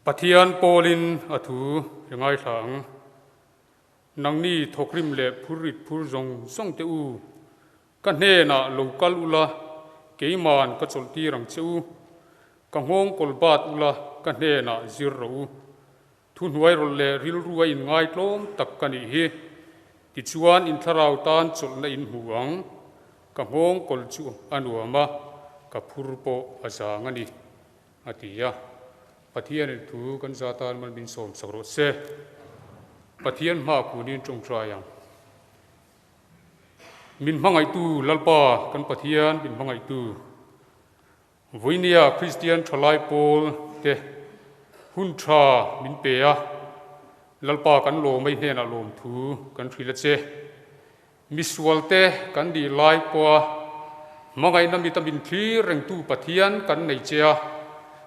Pathian pawlin a thu i ngaithla ang. Nangni thawkrim leh phurrit phur zawng zawng te u, ka hnenah lo kal ula, keiman ka chawlhtir ang che u. Ka nghawng kawl bat ula, ka hnenah zir rawh u. Thuhnuai rawlh leh rilru a inngaitlawm tak ka nih hi. Tichuan in thlarau tan chawlhna in hmu ang. Ka nghawng kawl chu a nuam a, ka phur pawh a zang a ni. A ti a. Pathianin thu kan za tan mal min sawm sak rawh se. Pathian hma kunin tawngtai ang. Min hmangaihtu Lalpa kan Pathian min hmangaihtu. Vawinia Kristian thalai pawl te hun tha min pe a, Lalpa kan lawmei hnenah lawmthu kan hrilh a che. Misualte kan nih lai pawha hmangaihna mita min thlir rengtu Pathian kan nei che a,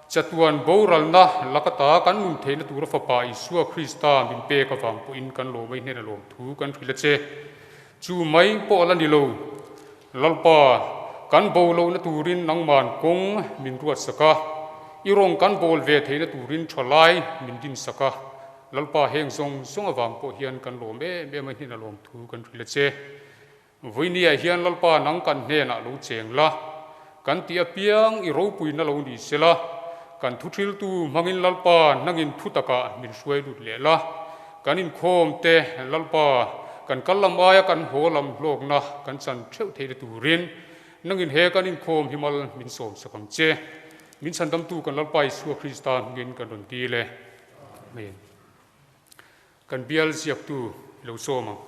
chatuan boralna lakata kan nun theihna tura Fapa Isua Krista min pek avang pawhin kan lawmei hnena lawmthu kan hrilh a che. Chu mai pawh a la ni lo. Lalpa, kan bo lohna turin nangman kawng min ruatsak a, i rawng kan bawl ve theihna turin thalai min dinsak a. Lalpa heng zawng zawng avang pawh hian kan lawm em em a hnena lawm thu kan hrilh a che. Vawinia hian Lalpa nang kan hnenah lo cheng la, kan tih apiang i ropuina lo ni se la, kan thuthiltu hmangin Lalpa nangin thu takah min hruai lut leh la, kan inkhawm te Lalpa kan kal lam aia kan haw lam hlawkna kan chan theuh theihna turin nangin he kan inkhawm hi mal min sawm sak ang che. Min chhandamtu kan Lalpa Isua Krista hmingin kan rawn dil e. Amen. Kan bial ziaktu i lo sawm ang.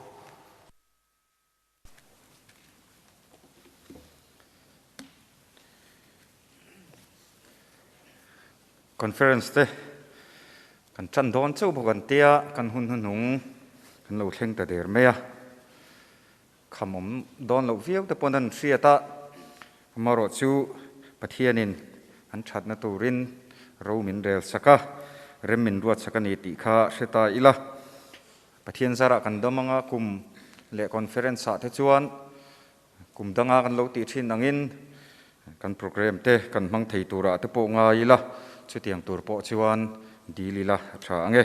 Conference te kan tan dawn chauh bawk an tia, kan hun hnuhnung kan lo thleng ta der mai a. Khamawm dawn loh viau te pawn an hriat a, amaherawh chu Pathianin an thatna turin ro min rel sak a, rem min ruat sak a ni tih kha hre ta ila. Pathian zarah kan dam anga kum leh conference ah te chuan kum danga kan lo tih thin angin kan programme te kan hmang thei turah te pawh ngai ila, chutiang tur pawh chuan dil ila a tha ang e.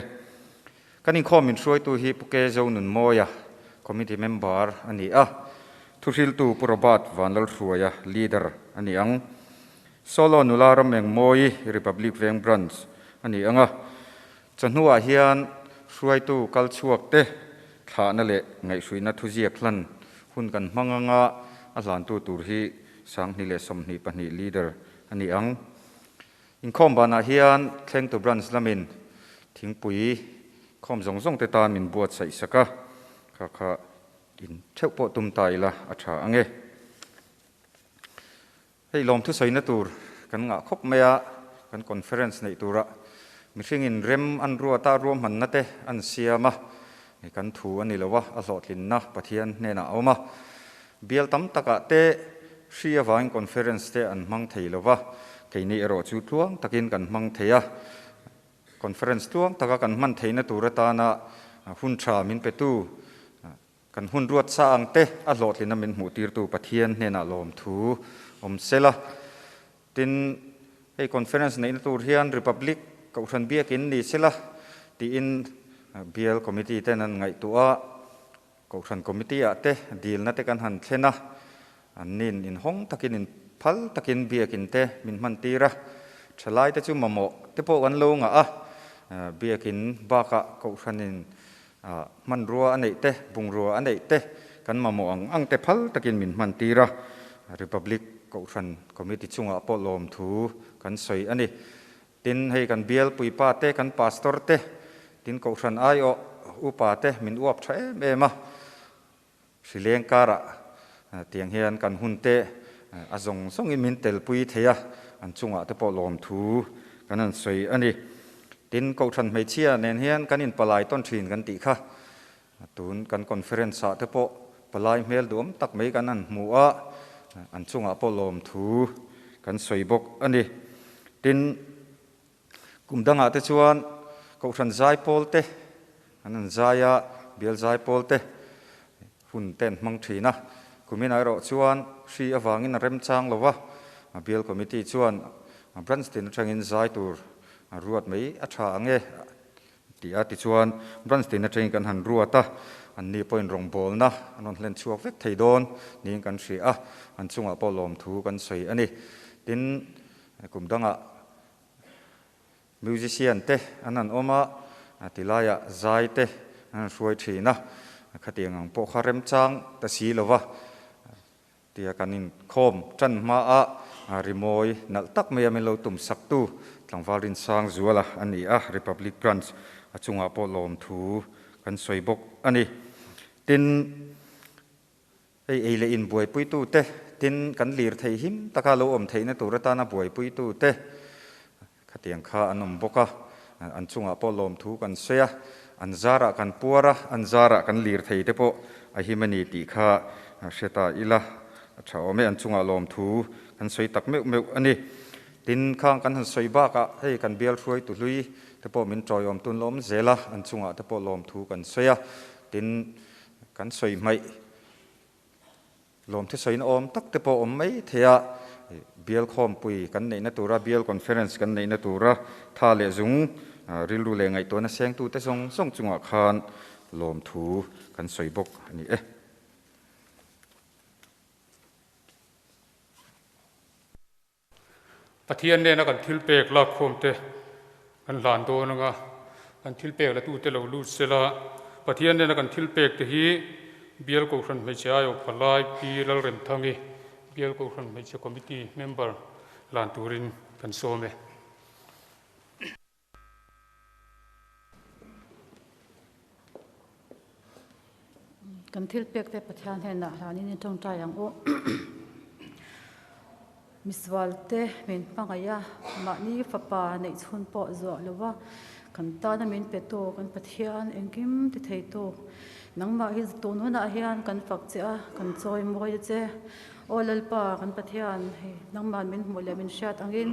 Kan inkhawm min hruaitu hi Pu Ke Zonunmawia, Committee Member a ni a. Thuhriltu Pu Robert Vanlalhruaia, Leader a ni ang. Solo nula Ramengmawii, Republic Veng Branch a ni ang a. Chawhnuah hian hruaitu kal chhuak te thlahna leh ngaihhruihna thuziak hlan hun kan hmang ang a, a hlantu tur hi 2022 Leader a ni ang. Inkhawm banah hian Thlengtu Branch lamin thingpui khawm zawng zawng te tan min buatsaih sak a, kha kha in theuh pawh tum ta ila a tha ang e. Hei lawm thusawina tur kan ngah khawp mai a, kan conference neih turah mihringin rem an ruat a, ruahmanna te an siam a, kan thu a ni lo a, a hlawhtlinna Pathian hnenah a awm a. Bial tam takah te hri avangin conference te an hmang thei lo va, keini erawh chu tluang takin kan hmang thei a. Conference tluang taka kan hman theihna tur atana hun tha min petu, kan hun ruat sa ang te a hlawhtlina min hmuhtirtu Pathian hnenah lawmthu awm sela. Tin, hei conference neihna tur hian Republic Kohhran biakin ni sela tiin Bial Committee ten an ngaihtuah a. Kohhran Committee ah te dilna te kan han thlen a, an nin inhawng takin in phal takin biakin te min hman tir a, thalai te chu mamawh te pawh kan lo ngah a, biakin bakah Kohhranin hmanrua a neih te, bungrua a neih te kan mamawh ang ang te phal takin min hman tir a, Republic Kohhran Committee chungah pawh lawmthu kan sawi a ni. Tin, hei kan bial puipa te, kan pastor te, tin kohhran aiawh upa te min uap tha em em a, hrileng karah tiang hian kan hun te a zawng zawngin min telpui thei a, an chungah te pawh lawmthu kan han sawi a ni. Tin, kohhran hmeichhia nen hian kan inpalai tawn thin kan tih kha, tun kan conference ah te pawh palai hmel duhawm tak mai kan han hmu a, an chungah pawh lawmthu kan sawi bawk a ni. Tin, kum dangah te chuan Kohhran zaipawl te an han zai a, bial zaipawl te hun te an hmang thin a. Kuminah erawh chuan hri avangin a remchang lo va, bial committee chuan branch tin atangin zai tur. Ruat mai a tha ang e ti a, tichuan branch tin atangin kan han ruat a, anni pawhin rawngbawlna an rawn hlen chhuak vek thei dawn niin kan hria a, an chungah pawh lawmthu kan sawi a ni. Tin, kum dangah musician te an han awm a, tilaiah zai te an han hruai thin a, khatiang ang pawh kha remchang ta si lo va, Tia kan inkhawm tan hma a rimawi nalh tak mai a min lo tum saktu tlangval Rinsang Zuala a ni a, Republic Branch a chungah pawh lawmthu kan sawi bawk a ni. Tin, hei ei leh in buaipuitute, tin kan lir thei him taka lo awm theihna tur atana buaipuitute khatiang kha an awm bawk a, an chungah pawh lawmthu kan sawi a, an zarah kan puar a, an zarah kan lir thei te pawh a him a ni tih kha hre ta ila a tha awm e, an chungah lawmthu kan sawi tak meuh meuh a ni. Tin, khang kan han sawi bakah hei kan bial hruaitu hlui te pawh min tawiawm tun lawm zel a, an chungah te pawh lawmthu kan sawi a, tin, kan sawi hmaih. Lawmthu sawiin awm tak te pawh awm mai thei a, Bial khawmpui kan neihna tura, Bial Conference kan neihna tura tha leh zung, rilru leh ngaihtuahna sengtute zawng zawng chungah khan lawmthu kan sawi bawk a ni e. Pathian nena kan thilpek lakkhawmte kan hlan dawn anga, kan thilpek latute lo lut sela, Pathian nena kan thilpek te hi Bial Kohhran Hmeichhe Aiawh Palai Pi Lalremthangi, Bial Kohhran Hmeichhe Committee Member hlan turin kan sawm e. Kan thil pek te Pathian hnenah hlanin i tawngtai ang u. Misual te min hmangaih a, mahni fapa neih chhun pawh zuah lo va, kan tana min petu kan Pathian engkim ti theitu nangmah hi tun hunah hian kan fak che a, kan chawi mawi a che. Aw Lalpa kan Pathian, hei nangmah min hmuh leh min hriat angin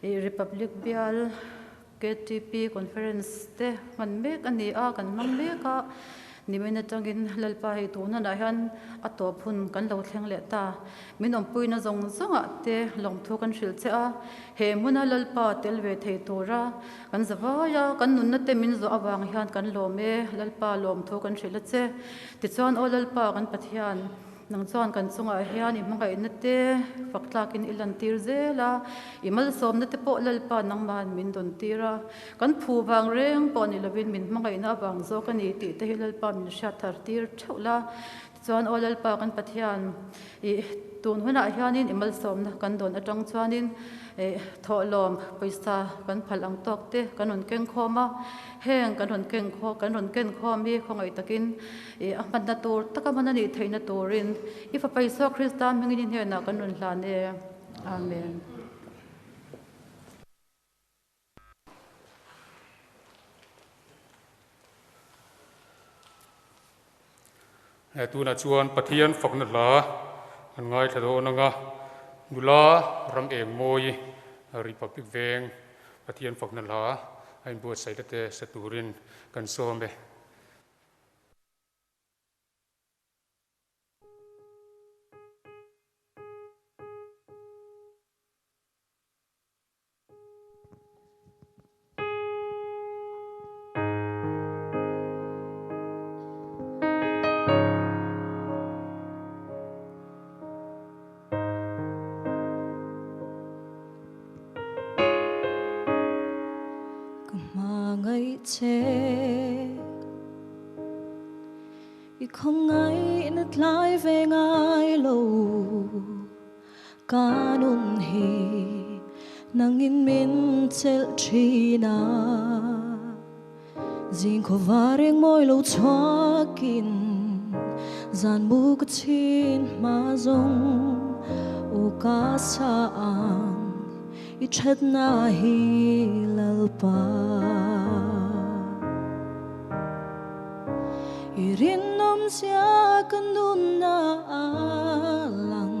i Republic bial KTP Conference te hman mek a ni a, kan hmang mek a, nimin atangin Lalpa hei tunah hian a tawp hun kan lo thleng leh ta. Min awmpuina zawng zawngah te lawmthu kan hrilh che a, he hmuna Lalpa tel ve thei tura kan zavai a, kan nunna te min zawh avang hian kan lawm e, Lalpa lawmthu kan hrilh a che. Tichuan aw Lalpa kan Pathian, Nang chuan kan chungah hian i hmangaihna te fak tlakin i lantir zel a, i malsawmna te pawh Lalpa nangmahan min dawn tir a, kan phu vang reng pawh ni lovin min hmangaihna avang zawk a ni tih te hi Lalpa min hriat thar tir theuh la. Tichuan aw Lalpa kan Pathian, i tun hunah hianin i malsawmna kan dawn atang chuanin thawhlawm pawisa kan phal ang tawk te kan rawn keng khawm a, Heng kan rawn ken khaw kan rawn ken khawm hi khawngaih takin ih a hmanna tur taka hman a nih theihna turin i Fapa Isua Krista hmingin i hnenah kan rawn hlan e. Amen. He tunah chuan Pathian fakna hla kan ngaithla dawn ang a, nula ram eng mawi Republic veng Pathian fakna hla a inbuatsaih te sa turin kan sawm e. Ka hmangaih che i khawngaihna tlai ve ngai lo. Ka nun hi nangin min chelh thin a, zing khawva reng mawi lo chhuakin zan mu ka chhin hma zawng aw ka sa ang i thatna hi Lalpa. I rinawm zia ka nunna a lang.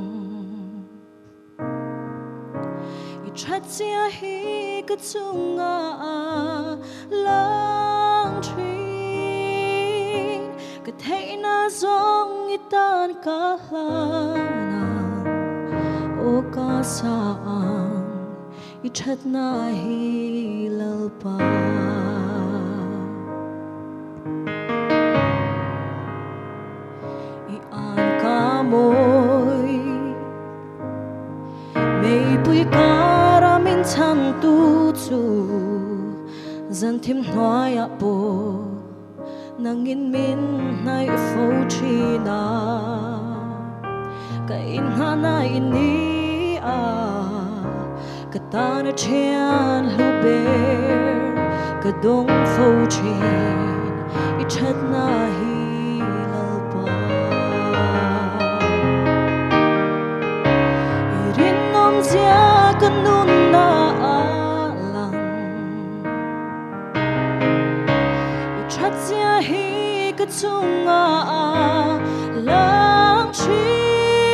I that zia hi ka chunga a lang thin. Ka theihna zawng i tan ka hlan ang, aw ka sa ang. I thatna hi Lalpa. I an ka mawi Meipui kara min chhangtu chu Zan thim hnuaiah pawh Nangin min hnaih fo thin a, ka inhahna i ni a, ka tan a thian hlu ber ka dawng fo thin i thatna hi Lalpa. I rinawmzia ka nunna a lang. I thatzia hi ka chungah a lang thin,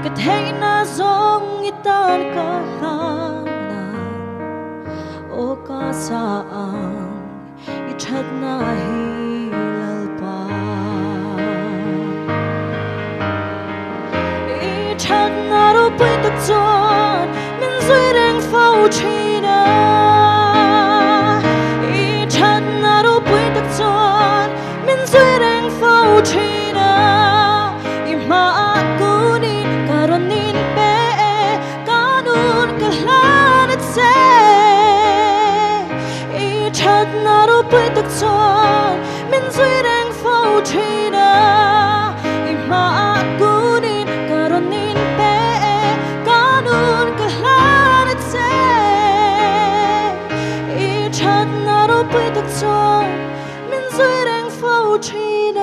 ka theihna zawng i tan ka hlan ang, aw ka sa ang i thatna hi Lalpa. I thatna ropui tak chuan min zui reng fo thin a, I thatna ropui tak chuan min zui reng fo thin a, I hmaah kunin ka rawn in pe e, ka nun ka hlan a che. I thatna ropui tak chuan min zui reng fo thin a, I hmaah kunin ka rawn in pe e, ka nun ka hlan a che. I thatna ropui tak chuan min zui reng fo thin a,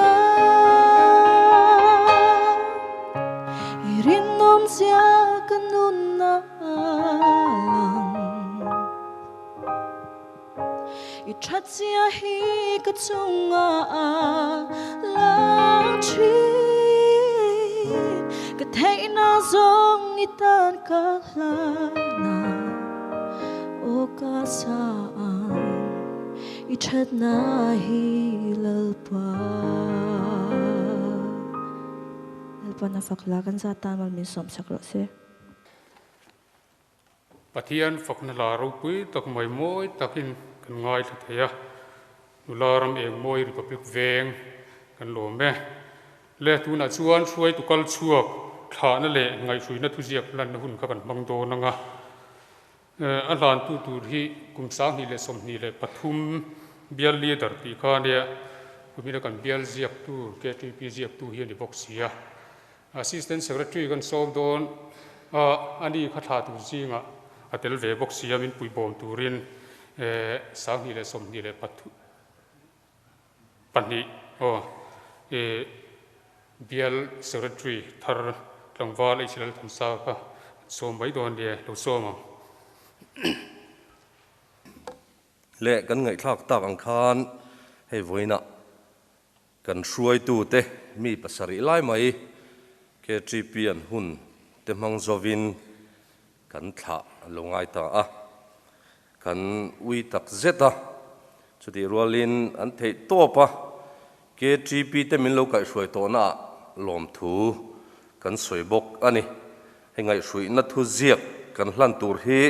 I rinawmzia ka nunna a lang. I thatzia hi ka chungah a lang thin, ka theihna zawng i tan ka hlan a, aw ka sa ang i thatna hi Lalpa. Lalpa'n a fak hla kan zat tan mal min sawmsak rawh se. Pathian fakna la ropui tak mai mawi takin kan ngaithla thei a, nula ram eng mawi Republic veng kan lawm e. Le tunah chuan hruaitu kal chhuak thlahna leh ngaihhruina thuziak lanna hun kha kan hmang dawn ang a. A hlantu tur hi kum 2023 bial leader tih kha ania, kumina kan bial ziaktu KTP ziaktu hi a ni bawk si a. Assistant Secretary kan sawm dawn a, ani kha thla tur zingah a tel ve bawk si a, min puibawm turin 2022 aw bial Secretary thar tlangval H Lalthansa kha an sawm mai dawn nia, lo sawm ang. Leh kan ngaihthlak tak ang khan hei vawiinah Kan hruaitute mi pasarih lai mai KTP an hun te hmang zawin kan thlah lo ngai ta a, kan ui tak zet a, chutih rualin an theih tawp a, KTP te min lo kaihhruai tawhnaah lawmthu kan sawi bawk a ni. Hei ngaihhruihna thu ziak kan hlan tur hi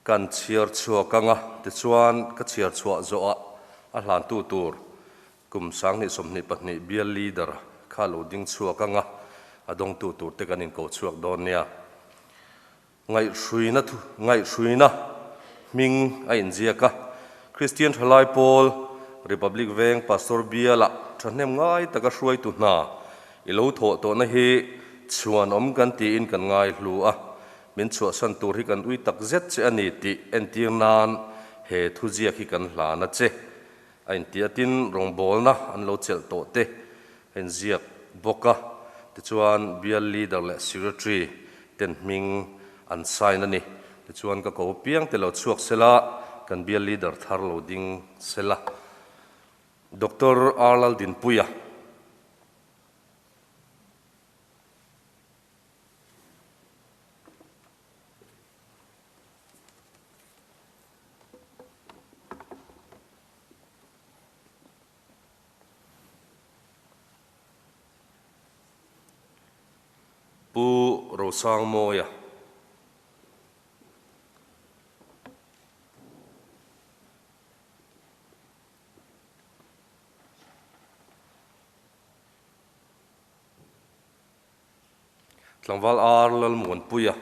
kan chhiar chhuak ang a, tichuan ka chhiar chhuah zawhah a hlantu tur kum 2022 bial leader kha lo ding chhuak ang a, a dawngtu tur te kan inko chhuak dawn nia. Ngaihhruina thu ngaihhruina hming a inziak a, Kristian Thalai Pawl Republic Veng Pastor bialah thahnem ngai taka hruaitu hna i lo thawh tawhna hi chhuanawm kan tiin kan ngaihlu a, Min chhuahsan tur hi kan ui tak zet che a ni tih entir nan he thuziak hi kan hlan a che. A intiatin rawngbawlna an lo chelh tawh te a inziak bawk a, tichuan bial leader leh secretary ten hming an sign a ni. Tichuan ka ko piang te lo chhuak sela, kan bial leader thar lo ding sela. Doctor R Laldinpuia. Pu Rosangmawia. Tlangval R Lalmuanpuia.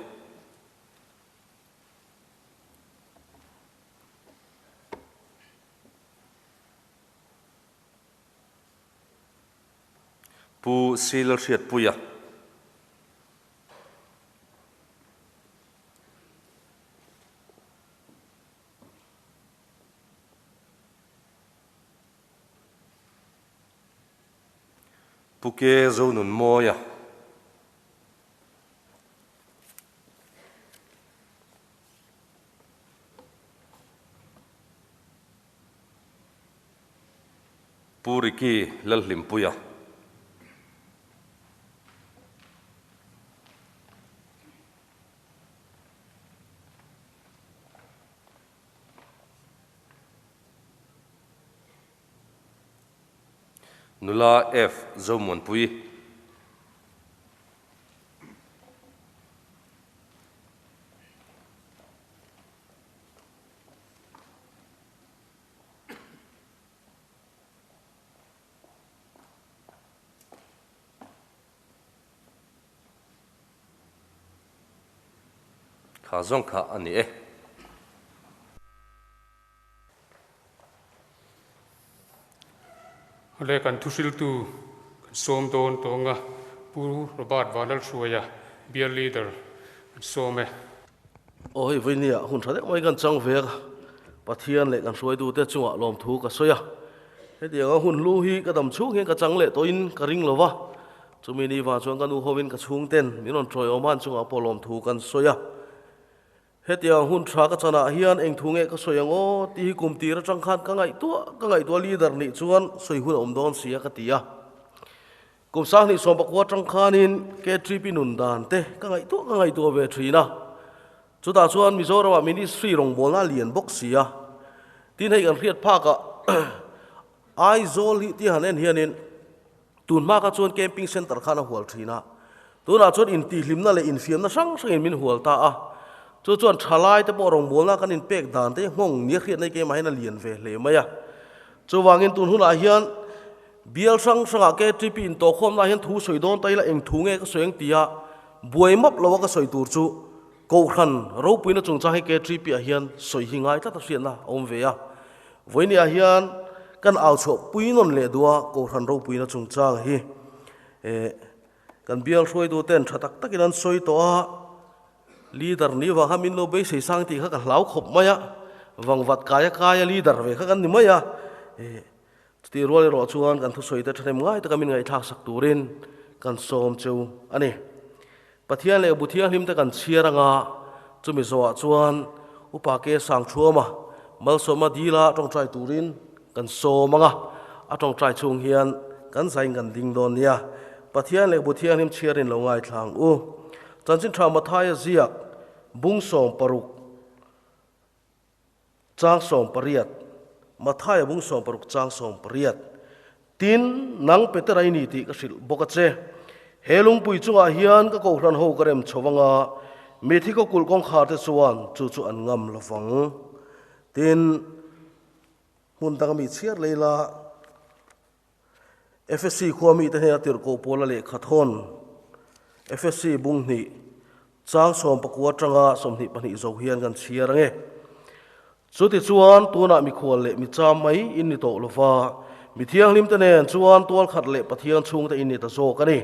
Pu C Lalhriatpuia. Pu Ke Zonunmawia. Pu Ricky Lalhlimpuia. Nula F Zomuanpui. Kha zawng kha a ni e. Awle kan thuhriltu kan sawm dawn tawnga Pu Robert Vanlalhruaia Bial Leader kan sawm e. Aw hei vawinia hun tha deuh mai kan chang ve a, Pathian leh kan hruaitute chungah lawmthu ka sawi a. Hetianga hun hlu hi ka dam chhung hian ka chang leh tawhin ka ring lo va, chumi ni vang chuan ka nu hovin ka chhungten min rawn tawiawm a, an chungah pawh lawmthu kan sawi a. Hetiang hun tha ka chanah hian eng thu nge ka sawi ang aw tih hi kum tir atang khan ka ngaihtuah ka ngaihtuah leader nih chuan sawi hun a awm dawn si a ka ti a. Kum sanghnih sawmpakua atang khanin KTP nun dan te ka ngaihtuah ka ngaihtuah ve thin a. Chutah chuan Mizoramah ministry rawngbawlna a lian bawk si a. Tin hei kan hriat phakah Aizawl hi tih han en hianin tun hma kha chuan camping centre khan a hual thin a, tunah chuan intihhlimna leh infiamna hrang hrangin min hual ta a. Chu chuan thalai te pawh rawngbawlna kan inpek dan te nghawng nia hriatna hi keimah hian a lian ve hle mai a. Chuvangin tun hunah hian bial hrang hrangah KTP intawhkhawmna hian thu sawi dawn ta ila eng thu nge ka sawi ang tia buai map loa ka sawi tur chu Kohhran ropuina chungchang hi KTP ah hian sawi hi ngai tlat a hriatna a awm ve a. Vawinia hian kan au chhuah pui nawn leh duh a Kohhran ropuina chungchang hi kan bial hruaitu ten tha tak takin an sawi tawh a, leader ni vang kha min lo beisei sang tih kha ka hlau khawp mai a, vangvat kaia kaia leader ve kha kan ni mai a. Chutih rual erawh chuan kan thusawi te thahnem ngai taka min ngaihthlak sak turin kan sawm cheu a ni. Pathian leh Bu Thianghlim te kan chhiar anga chumi zawhah chuan Upa Ke Sangthuama malsawmna dila tawngtai turin kan sawm anga a tawngtai chhung hian kan zain kan ding dawn nia. Pathian leh Bu Thianghlim chhiarin lo ngaithla ang u. Chanchin Tha Mathaia ziak bung 16. Chang 18, Mathaia bung 16 chang 18, Tin, nang Petera i ni tih ka hrilh bawk a che. He lungpui chungah hian ka kohhran ho ka rem chho anga, mithi kaw kulh kawngkhar te chuan chu chu an ngam lo vang. Tin, hmun danga mi chhiar lei la, Efesi khua mite hnena tirhkoh pawla lehkha thawn, Efesi bung hnih, chang 19 atanga 22 zo hian kan chhiar ange. Chutichuan tunah mikhual leh micham mai in ni tawh lova, mi thianghlimte nen chuan tualkhat leh Pathian chhungte in ni ta zawk a ni.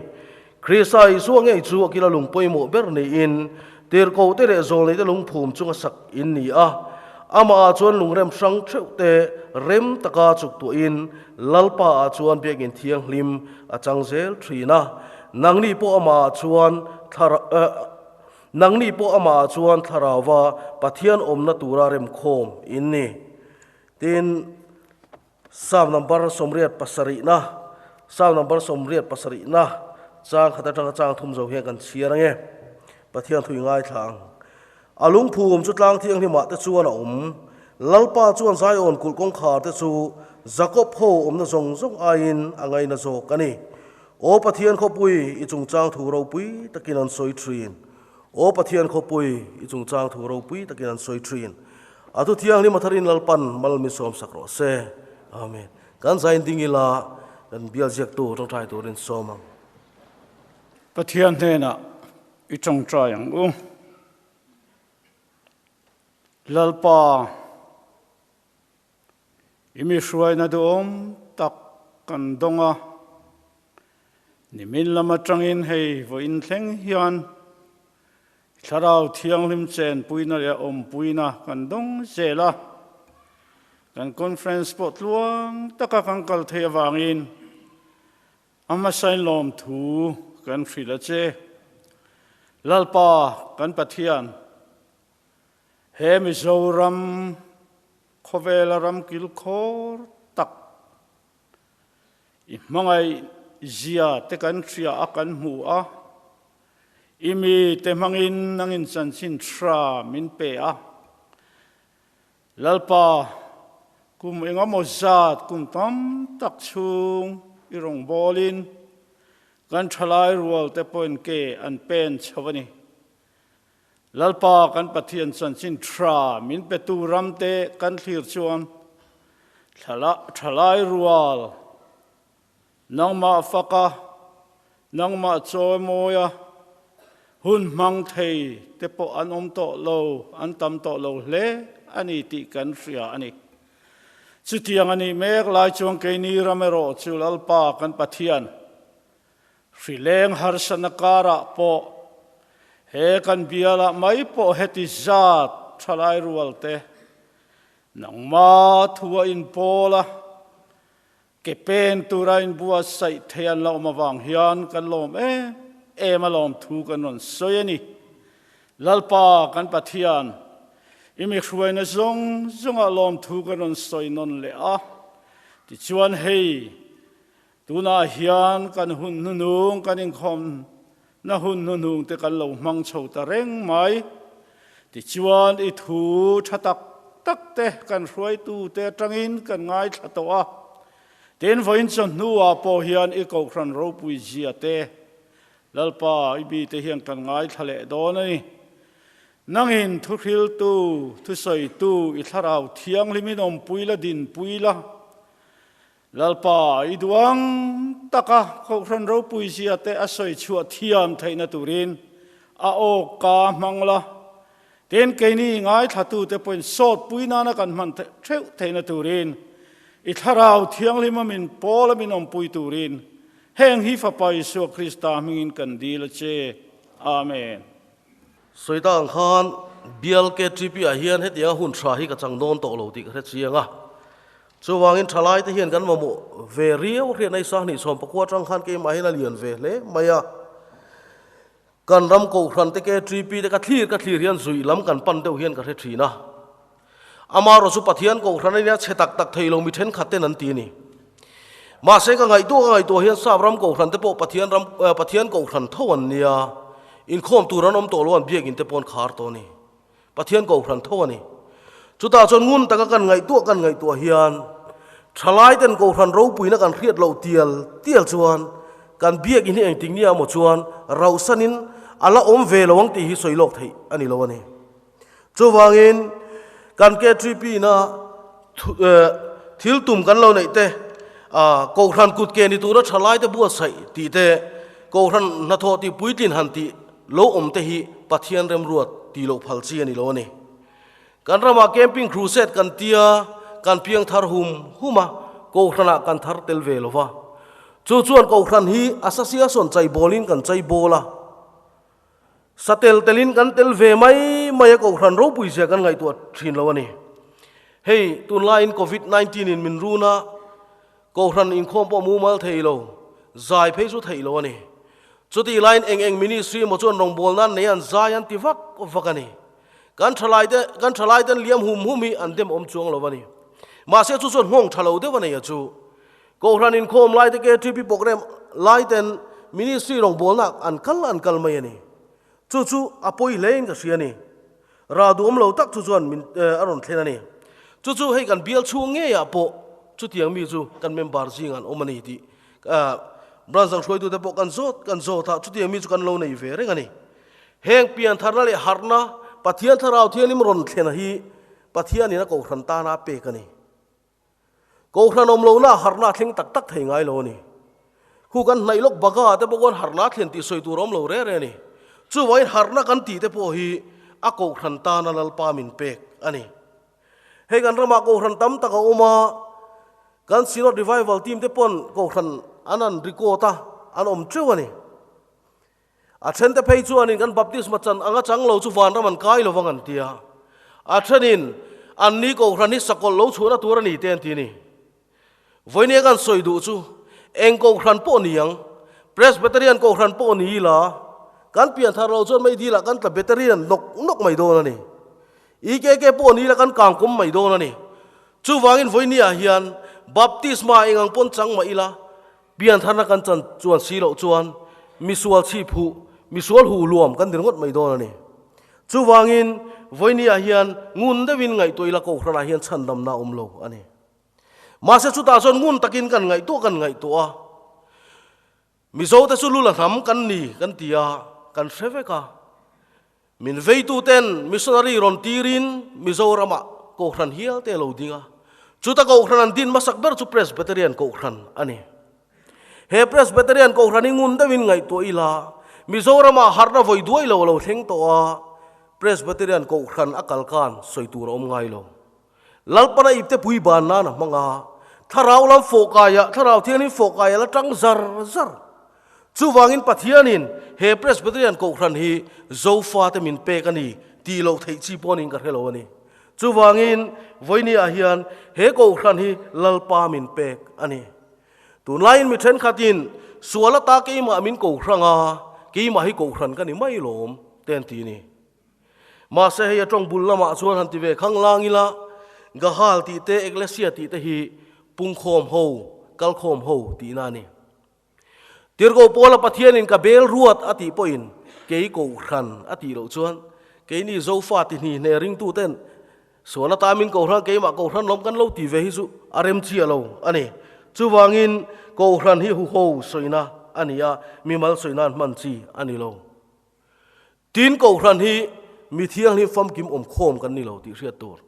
Krista Isua ngei chu a kila lung pawimawh ber niin tirhkohte leh zawlneite lungphum chunga sak in ni a. Amah ah chuan lungrem hrang theuhte rem taka chuk tuahin Lalpa ah chuan biakinn thianghlim a chang zel thin a. Nangni pawh amah ah chuan thlara Nangni pawh amah ah chuan thlarauva Pathian awmna tura remkhawm in ni. Tin. Psalm number 87 na, Psalm number 87 na, chang khat atanga chang thum zo hian kan chhiar ange. Pathian thui ngaithla ang. A lungphum chu tlang thianghlimah te chuan a awm. Lalpa chuan Zion kulh kawngkhar te chu Jakob ho awmna zawng zawng aiin a ngaina zawk a ni. Aw Pathian khawpui, i chungchang thu ropui takin an sawi thin. Aw Pathian khawpui, i chungchang thu ropui takin an sawi thin. A thu thianghlim a tharin Lalpan mal min sawm sak rawh se. Amen. Kan zain ding ila kan bial ziaktu tawngtai turin sawm ang. Pathian hnenah. I tawngtai ang u. Lalpa, i mi hruaina duhawm tak kan dawng a, nimin lam atangin hei vawiin thleng hian i Thlarau Thianghlim chenpuina leh awmpuina kan dawng zel a, kan conference pawh tluang taka kan kal theih avangin A hmasain lawmthu kan hrilh a che. Lalpa kan Pathian, he Mizoram khawvela ram kilkhawr tak i hmangaih zia te kan hria a kan hmu a, i mite hmangin nangin chanchin hra min pe a. Lalpa, kum engemaw zat kum tam tak chhung i rawngbawlin kan thalai rual te pawhin ke an pen chho a ni. Lalpa kan Pathian chanchin tha min petu ram te kan thlir chuan thalai rual Nangmah faka, nangmah chawimawi a, hun hmang thei te pawh an awm tawh lo, an tam tawh lo hle a ni tih kan hria a ni. Chutiang a nih mek lai chuan keini ram erawh chu Lalpa kan Pathian hrileng harsatna karah pawh he kan bialah mai pawh heti zat thalai rual te nangmah thu a inpawl a, Ke pen tura inbuatsaih thei an la awm avang hian kan lawm em em a lawmthu kan rawn sawi a ni. Lalpa kan Pathian, i mi hruaina zawng zawngah lawmthu kan rawn sawi nawn leh a. Tichuan hei, tunah hian kan hun hnunung kan inkhawmna hun hnuhnung te kan lo hmang chho ta reng mai. Tichuan i thu tha tak tak te kan hruaitute atangin kan ngaithla tawh a, tin vawiin chawhnuah pawh hian i Kohhran ropui zia te Lalpa i bite hian kan ngaithla leh dawn a ni. Nangin thuhriltu, thusawitu i thlarau thianghlimin awmpui la dinpui la, Lalpa i duang taka Kohhran ropui zia te a sawi chhuah thiam theihna turin a aw ka hmang la, tin keini ngaithlatute pawhin sawtpui nana kan hman theuh theihna turin i Thlarau Thianghlima min pawl a min awmpui turin heng hi Fapa Isua Krista hmingin kan dil a che. Amen. Sawi ta ang khan Bial KTP ah hian hetianga hun tha hi ka chang dawn tawh lo tih ka hre chiang a. Chuvangin thalaite hian kan mamawh ve riau hriatna i sahnih chhawm pakua atang khan keimah hian a lian ve hle mai a. Kan ram kohhran te KTP te ka thlir ka thlir hian zuih lam kan pan deuh hian ka hre thin a. Amaherawh chu Pathian kohhran a nia chhe tak tak thei lo mi thenkhat ten an ti a ni. Mahse ka ngaihtuah ka ngaihtuah hian sap ram kohhran te pawh Pathian ram Pathian kohhran tho an nia. Inkhawm tur an awm tawh lo an biakin te pawh an khar tawh a ni. Pathian kohhran tho a ni. Chutah chuan ngun taka kan ngaihtuah kan ngaihtuah hian thalai ten kohhran ropuina kan hriat loh tial tial chuan kan biakin hi engtik nia emaw chuan rauhsanin a la awm ve lo ang tih hi sawi lawk theih a ni lo a ni. Chuvangin kan KTP na thil tum kan lo neih te, Kohhran kut ke ni tura thalai te buatsaih tih te, Kohhran hnathawh tih puitlin han tih lo awm te hi Pathian remruat tih loh phal chi a ni lo a ni. Kan ramah camping crusade kan tia, kan piang thar hum hum a, Kohhranah kan thar tel ve lo va. Chu chuan Kohhran hi Association chaibawlin kan chaibawl a. Satel telin kan tel ve mai mai a Kohhran ropui zia kan ngaihtuah thin lo a ni. Hei, tunlaiin Covid 19 in min run a, Kohhran inkhawm pawh mumal thei lo, zai phei chu theih lo a ni. Chutih laiin eng eng ministry emaw chuan rawngbawlna an nei a, an zai an ti vak vak a ni. Kan thalaite, kan thalaiten liam hum hum hi an dem awm chuang lo a ni. Mahse chu chuan nghawng tha lo deuh a nei a chu. Kohhran inkhawm laite KTP programme laiten ministry rawngbawlna an kal an kal mai a ni. Chu chu a pawi hlein ka hria a ni. Rah duhawm lo tak chu chuan min a rawn thlen a ni. Chu chu hei kan bial chhung ngeiah pawh chutiang mi chu kan member zingah an awm a ni tih branch dang hruaitute pawh kan zawt kan zawt a, chutiang mi chu kan lo nei ve reng a ni. Heng piantharna leh harhna Pathian Thlarau Thianghlim rawn thlen hi Pathianin a kohhran tana a pek a ni. Kohhran awm lohna harhna a thleng tak tak thei ngai lo a ni. Khu kan hnaih lawk baga te pawh khuan harhna a thlen tih sawi tur a awm lo re re a ni. Chuvangin harhna kan tih te pawh hi a kohhran tana Lalpa min pek a ni. Hei kan ramah kohhran tam tak a awm a, kan Synod Revival team te pawn kohhran an an record a, an awm teuh a ni. A thente phei chuanin kan baptisma chan anga chang lo chu vanram an kai lovang an ti a. A thenin an ni kohhran hi sakawlh lo chhuahna tur a ni te an ti a ni. Vawinia kan sawi duh chu eng kohhran pawh ni ang, Presbyterian kohhran pawh ni ila, kan pianthar lo chuan meidil ah kan tla Beterian nawk nawk mai dawn a ni. EKK pawh ni ila kan kangkawm mai dawn a ni. Chuvangin vawinia hian baptisma eng ang pawn chang mah ila, Piantharna kan chan chuan si loh chuan misual chhiphuh, misual huh luam kan dir ngawt mai dawn a ni. Chuvangin, vawinia hian ngun deuhin ngaihtuah ila Kohhranah hian chhandamna a awm lo a ni. Mahse chutah chuan ngun takin kan ngaihtuah kan ngaihtuah a, Mizote chu lula hnam kan ni kan ti a, kan hre vek a. Min veituten missionary rawn tirin Mizoramah Kohhran hial te a lo ding a. Chuta Kohhran an din hmasak ber chu Presbyterian Kohhran a ni. He Presbyterian Kohhran hi ngun deuhin ngaihtuah ila, Mizoramah harhna vawi duai lo a lo thleng tawh a, Presbyterian Kohhran a kal khan sawi tur a awm ngai lo. Lalpana ipte pui ban nan a hmang a, thlarau lam fawhkaiah, thlarau thianghlim fawhkaiah la tang zar zar. Chuvangin Pathianin he Presbyterian Kohhran hi Zofate min pek a ni tih loh theih chi pawhin ka hre lo a ni. Chuvangin vawinia hian he Kohhran hi Lalpa min pek a ni. Tunlaiin mi thenkhatin sual ata keimah min kohrang a, keimah hi Kohhran ka ni mai lawm te an ti a ni. Mahse hei a tawng bul lamah chuan han ti ve khang lang ila, Gahal tih te Eklesia tih te hi pungkhawm ho, kalkhawm ho tihna a ni. Tirhkoh Paula Pathianin ka bel ruat a tih pawhin kei kohhran a tih loh chuan keini Zofa ti hni hne ringtuten sual ata min kohhran keimah kohhran lawm kan lo ti ve hi chu a rem chiah lo a ni. Chuvangin kohhran hi huho sawina a ni a, mimal sawina an hman chi a ni lo. Tin, Kohhran hi mi thianghlim famkim awm khawm kan ni lo tih hriat tur.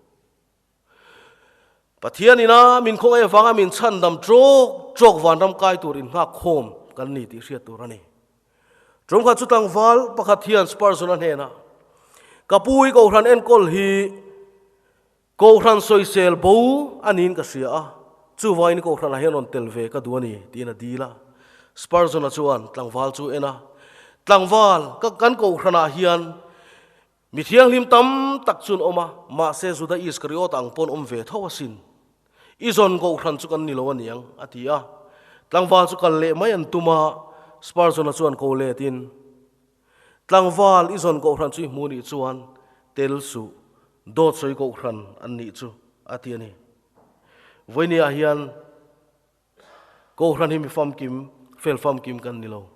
Pathian ina min khawngaih avanga min chhandam tawk tawk vanram kai tur innghak khawm kan ni tih hriat tur a ni. Tumkhat chu tlangval pakhat hian Spurgeon-a hnenah, Ka pu i Kohhran enkawl hi Kohhran sawisel bo a niin ka hria a, chuvangin Kohhranah hian rawn tel ve ka duh a ni, tiin a dil a. Spurgeon-a chuan tlangval chu en a, Tlangval, ka kan Kohhranah hian mi thianghlim tam tak chu an awm a, mahse Juda Iskariot ang pawn awm ve tho asin. I zawn Kohhran chu kan ni lo a niang, a ti a. Tlangval chu kal leh mai an tum a, Spurgeon-a chuan ko letin, Tlangval i zawn Kohhran chu i hmu nih chuan tel suh, dawt sawi Kohhran an nih chu a ti a ni. Vawinia hian Kohhran hi mi famkim, fel famkim kan ni lo.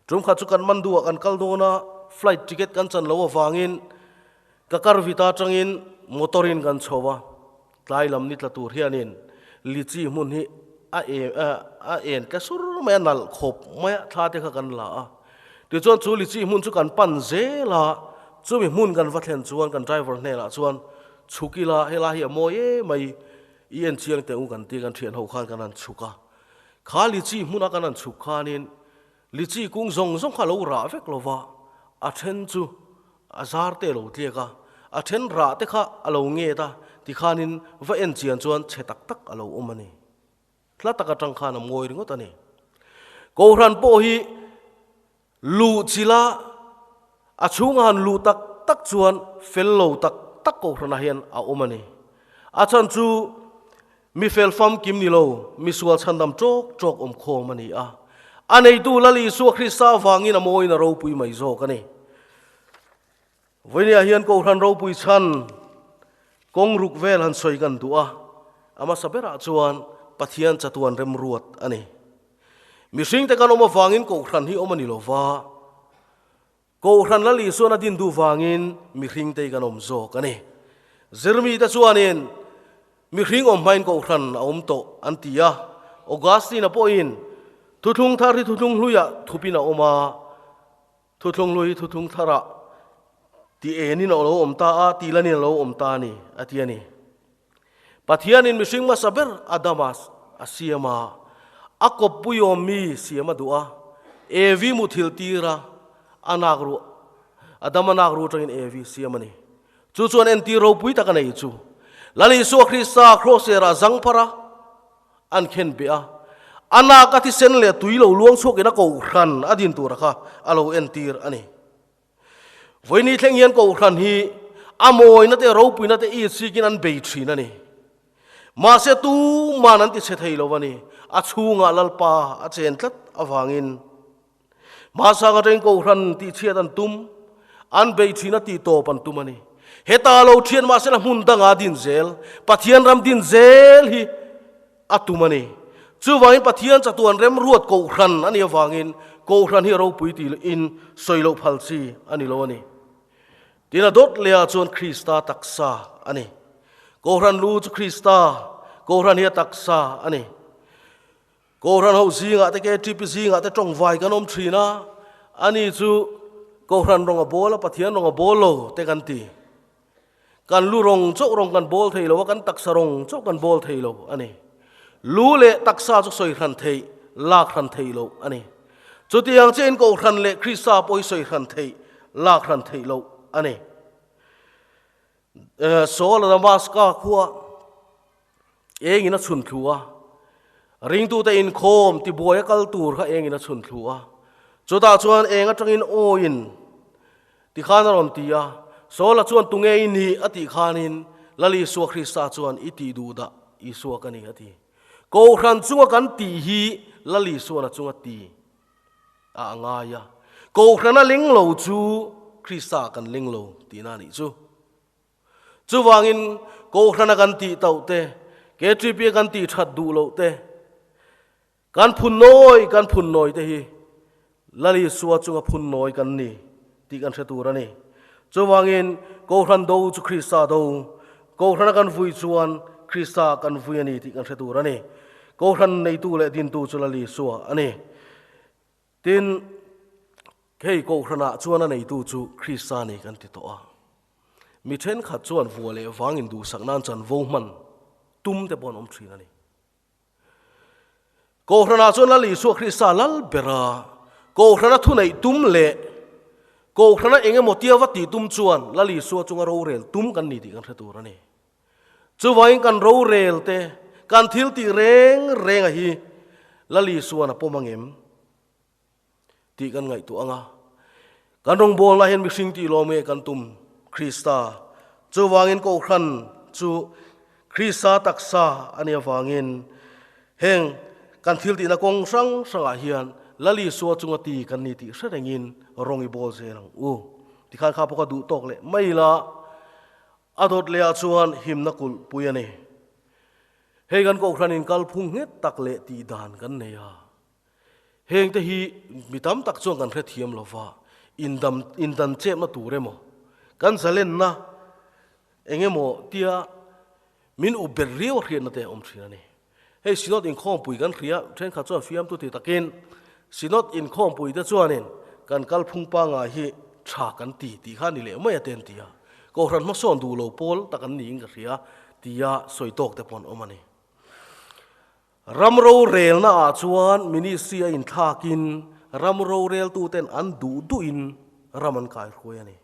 Tumkhat chu Kathmandu ah kan kal dawn a, flight ticket kan chan lo avangin ka kar vita atangin motor in kan chho a, tlai lam ni tla tur hianin lichi hmun hi a a en tle sur mai a, nalh khawp mai a, thla te kha kan la a. Tichuan chu lichi hmun chu kan pan zel a, chumi hmun kan va thlen chuan kan driver hnenah chuan chhuk ila helai hi a mawi em mai, i en chiang teh u kan ti kan thian ho khan kan han chhuk a. Kha lichi hmuna kan han chhuk khanin lichi kung zawng zawng kha a lo rah vek lo va, a then chu A zar te a lo tliak a, a then rah te kha a lo nget a, tikhanin va en chian chuan chhe tak tak a lo awm a ni. Hla tak atang khan a mawi ringawt a ni. Kohhran pawh hi luh chila a chhunga han luh tak tak chuan fel lo tak tak kohhranah hian a awm a ni. A chhan chu mi fel famkim ni lo, misual chhandam tawk tawk awm khawm a ni a. A neitu Lal Isua Krista avangin a mawiin a ropui mai zawk a ni. Vawinia hian Kohhran ropui chhan kawng ruk vel han sawi kan duh a, a hmasa berah chuan Pathian chatuan remruat a ni. Mihringte kan awm avangin Kohhran hi awm a ni lo va, Kohhran Lal Isuan a din duh vangin mihringte kan awm zawk a ni. Zirmite chuanin mihring awm hmain Kohhran a awm tawh an ti a. Augustine-a pawhin thuthlung thar hi thuthlung hluiah thupin a awm a, thuthlung hlui hi thuthlung tharah ti enin a lo awm ta a, ti lanin a lo awm ta a ni, a ti a ni. Pathianin mihring hmasa ber Adama a siam a, a kawppui awm mi siam a duh a, Evi muthilh tir a, a nak ruah. Adama nak ru atangin Evi siam a ni. Chu chuan entir ropui tak a nei chu. Lal Isua Krista Krawserah zang phar a, an khen beh a. A nak a thisen leh tui lo luang chhuakin a kohhran a din tura kha a lo entir a ni. Vawiini thleng hian kohhran hi a mawina te ropuina te it sikin an bei thin a ni. Mahse tuman an ti chhe thei lo a ni. A chhungah Lalpa a chen tlat avangin Hmasang atangin kohhran tihchhiat an tum, an bei thin a tih tawp an tum a ni. Heta lo thian mahsela hmun danga din zel, Pathian ram din zel hi a tum a ni. Chuvangin Pathian chatuan remruat kohhran a nih avangin kohhran hi a ropui tih in sawi loh phal chi a ni lo a ni. Tin a dawt lehah chuan Krista taksa a ni. Kohhran lu chu Krista, kohhran hi a taksa a ni. Kohhran ho zingah te KTP zingah te tawngvai kan awm thin a, ani chu Kohhran rawng a bawl a, Pathian rawng a bawl lo te kan ti. Kan lu rawng chauh rawng kan bawl thei lo a, kan taksa rawng chauh kan bawl thei lo a ni. Lu leh taksa chu sawi hran theih, lak hran theih loh a ni. Chutiang chiahin Kohhran leh Krista pawh hi sawi hran theih, lak hran theih loh a ni. Saul a Damaska khua engin a chhun thlu a, ringtute inkhawm tibuai a kal tur kha engin a chhun thlu a. Chutah chuan eng atangin awiin tikhan a rawn ti a, Saul-a chuan tunge i nih a tih khanin Lal Isua Krista chuan i tih duh dah Isua ka ni a ti. Kohhran chunga kan tih hi Lal Isuan a chunga ti a a ngai a, Kohhrana ling lo chu Krista kan ling lo tihna a nih chu. Chuvangin Kohhrana kan tih tauh te, KTP-a kan tih that duh loh te, kan phun nawi kan phun nawi te hi Lal Isua chunga phun nawi kan ni tih kan hre tur a ni. Chuvangin Kohhran do chu Krista do, Kohhrana kan vui chuan Krista kan vui a ni tih kan hre tur a ni. Kohhran neitu leh dintu chu Lal Isua a ni. Tin, hei Kohhranah chuan a neitu chu Krista ni kan ti tawh a. Mi thenkhat chuan vua leh vangin duhsak nan chanvo hman tum te pawh an awm thin a ni. Kohhranah chuan Lal Isua Krista lal bera Kohhrana thuneih tum leh Kohhrana eng emaw tia va tih tum chuan Lal Isua chunga rorel tum kan ni tih kan hre tur a ni. Chuvangin kan rorel te, kan thil tih reng renga hi Lal Isuan a pawm angem tih kan ngaihtuah anga. Kan rawngbawlna hian mihring tih lawm nge kan tum Krista. Chuvangin Kohhran chu Krista taksa a nih avangin heng kan thil tihna kawng hrang hrangah hian Lal Isua chunga ti kan ni tih hre rengin rawng i bawl zel ang u. Tikhan kha pawh ka duh tawk leh mai ila A dawt lehah chuan himna kulh pui a ni. Hei kan Kohhranin kalphung nghet tak leh tih dan kan nei a. Hengte hi mi tam tak chuan kan hrethiam lo va, indam indan chepna tur emaw, kan zalenna eng emaw tia min up ber riau a hriatna te a awm thin a ni. Hei Synod inkhawmpui kan hria, thenkhat chuan fiamtu ti takin Synod inkhawmpui te chuanin kan kalphung pangngai hi tha kan ti tih kha ni leh mai a te an ti a, Kohhran hmasawn duh lo pawl tak an niin ka hria tia sawi tawk te pawh an awm a ni. Ram rorelna ah chuan ministry a inthlakin ram roreltuten an duh duhin ram an kaihruai a ni.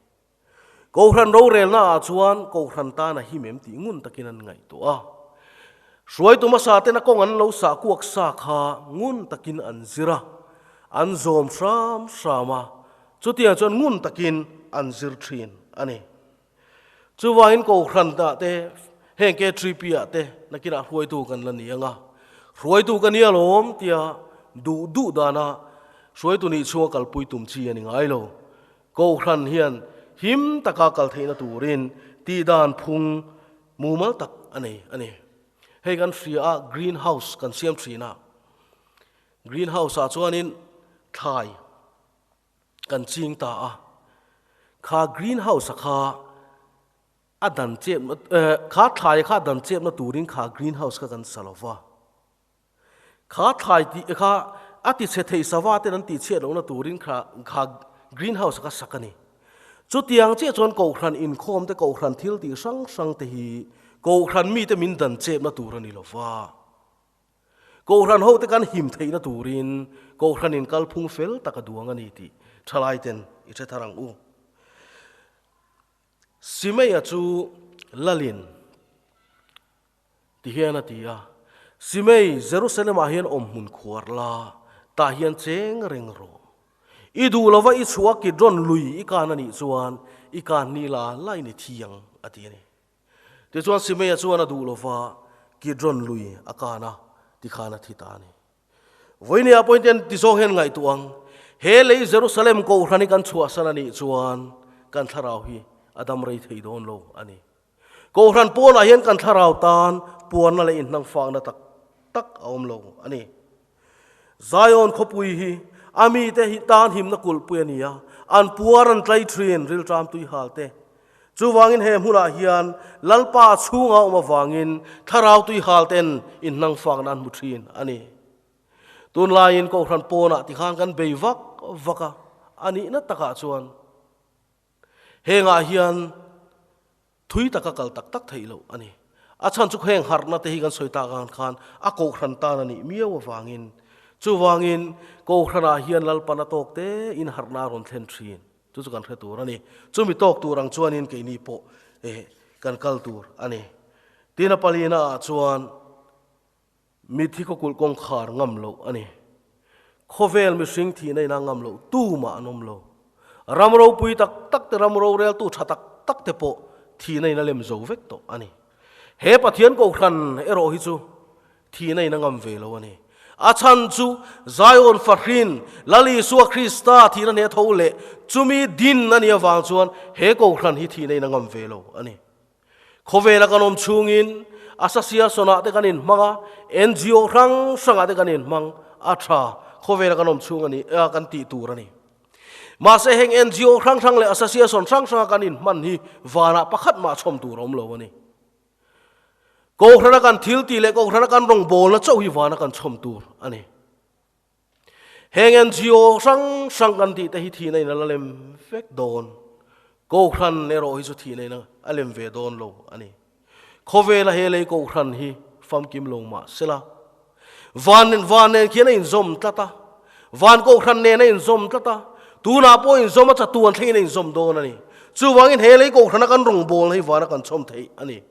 Kohhran rorelna ah chuan Kohhran tan a him em tih ngun takin an ngaihtuah a. Hruaitu hmasa ten a kawng an lo sah kuak sa kha ngun takin an zir a, an zawm hram hram a, chutiang chuan ngun takin an zir thin a ni. Chuvangin Kohhran ah te, heng KTP ah te nakinah hruaitu kan la ni ang a, hruaitu ka nia lawm tia duh duh dana hruaitu nih chhunga kalpui tum chi a ni ngai lo. Kohhran hian him taka kal theihna turin tihdan phung mumal tak a nei a ni. Hei kan hria a, green house kan siam thin a. Green house ah chuanin thlai kan ching ta a. Kha green house a kha a dan chep kha thlai kha dan chepna turin kha green house kha kan sa lova. Kha thlai tih kha a ti chhe thei sava ten an tih chhiat lohna turin kha kha green house kha sak a ni. Chutiang chiah chuan Kohhran inkhawm te Kohhran thil tih hrang hrang te hi Kohhran mite min dan chepna tur a ni lo va. Kohhran ho te kan him theihna turin Kohhran in kalphung fel tak a duang a ni tih thalai ten i hre thar ang u. Simeia chu lalin ti hian a ti a, Simei, Jerusalem-ah hian awm hmun khuar la, tah hian cheng reng rawh. I duh lova i chhuah Kidron lui i kan a nih chuan i kan ni la la in i thi ang, a ti a ni. Tichuan Simeia chuan a duh lova Kidron lui a kan a, tikhan a thi ta a ni. Vawinia pawhin ten ti zawng hian ngaihtuah ang, he lei Jerusalem Kohhran hi kan chhuahsan a nih chuan kan thlarau hi a dam rei thei dawn lo a ni. Kohhran pawnah hian kan thlarau tan puarna leh inhnangfakna tak tak a awm lo a ni. Zion khawpui hi a mite hi tan himna kulhpui a ni a, an puar an tlai thin rilṭam tuihal te. Chuvangin he hmunah hian Lalpa chhunga awm avangin thlarau tuihal ten inhnangfakna an hmu thin a ni. Tunlaiin Kohhran pawnah tikhan kan bei vak vak a, a nihna takah chuan hengah hian thui taka kal tak tak theih loh a ni. A chhan chu heng harhna te hi kan sawi tak ang khan a Kohhran tan a nih miau avangin. Chuvangin Kohhranah hian Lalpan a tawk te in harhna a rawn thlen thin. Chu chu kan hre tur a ni. Chumi tawk tur ang chuanin keini pawh eh kan kal tur a ni. Tin a palina ah chuan mithi khawkulh kawngkhar ngam loh a ni. Khawvel mihring thihna ina ngam loh tumah an awm lo. Ram ropui tak tak te ram roreltu tha tak tak te pawh thihna ina lem zo vek tawh a ni. He Pathian Kohhran erawh hi chu Thihna in a ngam ve lo a ni. A chhan chu Zion fahrin Lal Isua Krista thihna hneh tho leh chumi din a nih avang chuan he Kohhran hi thihna in a ngam ve lo a ni. Khawvela kan awm chhungin Association-ah te kan inhmang a, NGO hrang hrangah te kan inhmang a tha. Khawvela kan awm chhung a ni, kan tih tur a ni. Mahse heng NGO hrang hrang leh Association hrang hranga kan inhman hi vanah pakhat mah chhawm tur a awm lo a ni. Kohhrana kan thil tih leh Kohhrana kan rawngbawlna chauh hi vana kan chhawm tur a ni. Heng NGO hrang hrang kan tih te hi thihna in a la lem vek dawn. Kohhran erawh hi chu thihna in a lem ve dawn lo a ni. Khawvela he lei Kohhran hi famkim lo mah sela. Van nen van nen khian a inzawm tlat a, van Kohhran nen a inzawm tlat a, tunah pawh inzawm a chatuan thlengin a inzawm dawn a ni. Chuvangin he lei Kohhrana kan rawngbawlna hi vana kan chhawm theih a ni.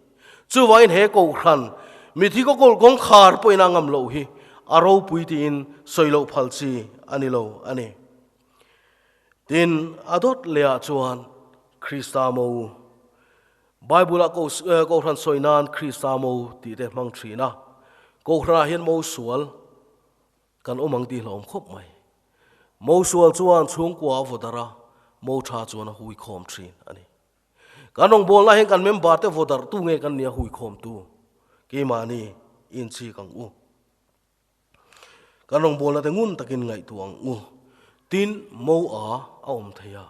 Chuvangin he Kohhran mithi kawkawl kawngkhar pawhin a ngam loh hi a ropui tiin sawi loh phal chi a ni lo a ni. Tin, a dawt lehah chuan Krista mo Bible-ah Kohhran sawi nan Krista mo tih te hmang thin a, Kohhranah hian mo sual kan awm ang tih hlauhawm khawp mai. Mo sual chuan chhungkua a vaw darh a, mo tha chuan a hui khawm thin a ni. Kan rawngbawlna hian kan member te vaw darh tu nge kan nia hui khawm tu? Keimahni inchik ang u. Kan rawngbawlna te ngun takin ngaihtuah ang u. Tin, mo a a awm thei a,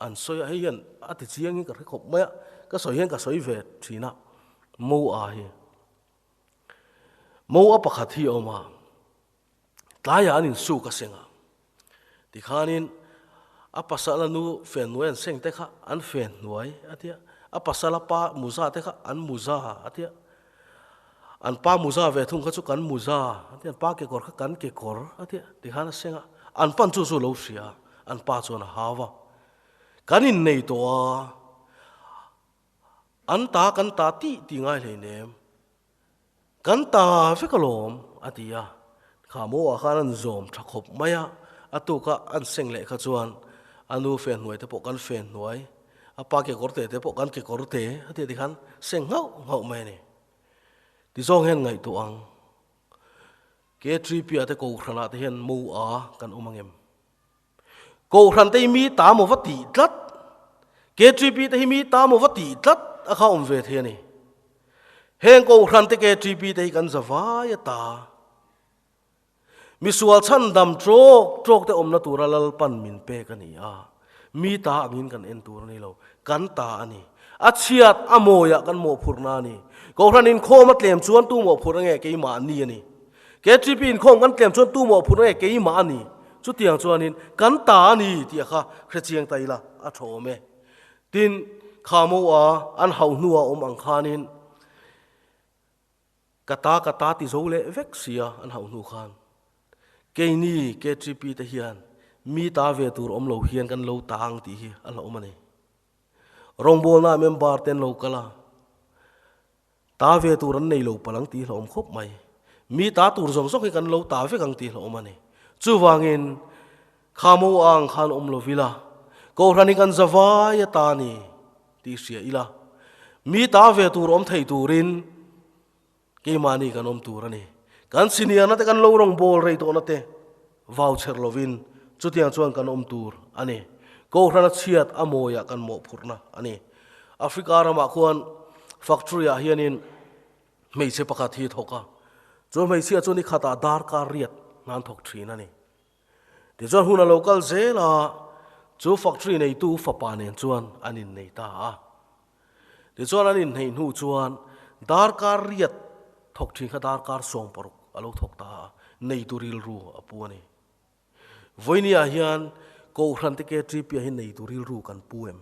an sawi a, hei hian a ti chiangin ka hre khawp mai a, ka sawi hian ka sawi ve thin a, mo a hi. Mo a pakhat hi a awm a, tlaiah an insuk a seng a, tikhanin a pasal a nu fen hnuai an seng te kha an fen hnuai a tia, a pasal a pa muza te kha an muza a tia, An pa muza ve thung kha chu kan muza a ti, an pa kekawr kha kan kekawr a ti, tikhan a seng a, an pan chu chu lo hria a, an pa chuan a hau a, kan innei tawh a, an ta kan ta tih tih ngai hleinem, kan ta vek alawm a ti a, kha maw ah khan an zawm tha khawp mai a, a tuk a an seng leh kha chuan a nu fen hnuai te pawh kan fen hnuai. A pa kekawr te te pawh kan kekawr te a tih tikhan seng nghauh nghauh mai a ni. Tizawng hian ngaihtuah ang. K3P ah te Kohhran ah te hian mo a kan awm ang em? Kohhran te hi mi ta maw va tih tlat? K3P te hi mi ta maw va tih tlat a kha awm ve thei a ni. Heng Kohhran te K3P te hi kan za vai a ta. Misual chhandam trawk trawk te awmna tura Lalpan min pek a ni a, mi ta angin kan en tur a ni lo, kan ta a ni. A chhiat a mawiah kan mawhphurhna a ni. Kohhran inkhawm a tlem chuan tu mawhphurhna nge keimah a ni a ni. KTP inkhawm kan tlem chuan tu mawhphurhna nge keimah a ni. Chutiang chuanin kan ta a ni tih a kha hrechiang ta ila a tha awm e. Tin, kha moa an hauh hnua awm ang khanin, Ka ta ka ta ti zo leh vek sia an hauh hnu khan keini KTP te hian mi ta ve tur awm lo hian kan lo tang tih hi a hlauhawm a ni. Rawngbawlna member te an lo kal a, ta ve tur an nei lo palh ang tih hlauhawm khawp mai. Mi ta tur zawng zawng hi kan lo ta vek ang tih hlauhawm a ni. Chuvangin, kha mo ang khan awm lo ila, Kohhran hi kan zavai a ta ni tih hria ila, mi ta ve tur awm thei turin keimahni kan awm tur a ni. Kan senior na te kan lo rawngbâwl rei tawhna te vau chher lovin chutiang chuan kan awm tur a ni. Kohhran a chhiat a mawiah kan mawhphurhna a ni. Africa ramah khuan factory ah hianin hmeichhe pakhat hi a thawk a, chu hmeichhia chu ni khatah darkar riat hnan thawk thin a ni. Tichuan hun a lo kal zel a, chu factory neitu fapa nen chuan an innei ta a. Tichuan an inhneih hnu chuan darkar riat thawk thin kha darkar 16 a lo thawk ta a, neitu rilru a pu a ni. Vawinia hian Kohhran te KTP ah hi neitu rilru kan pu em?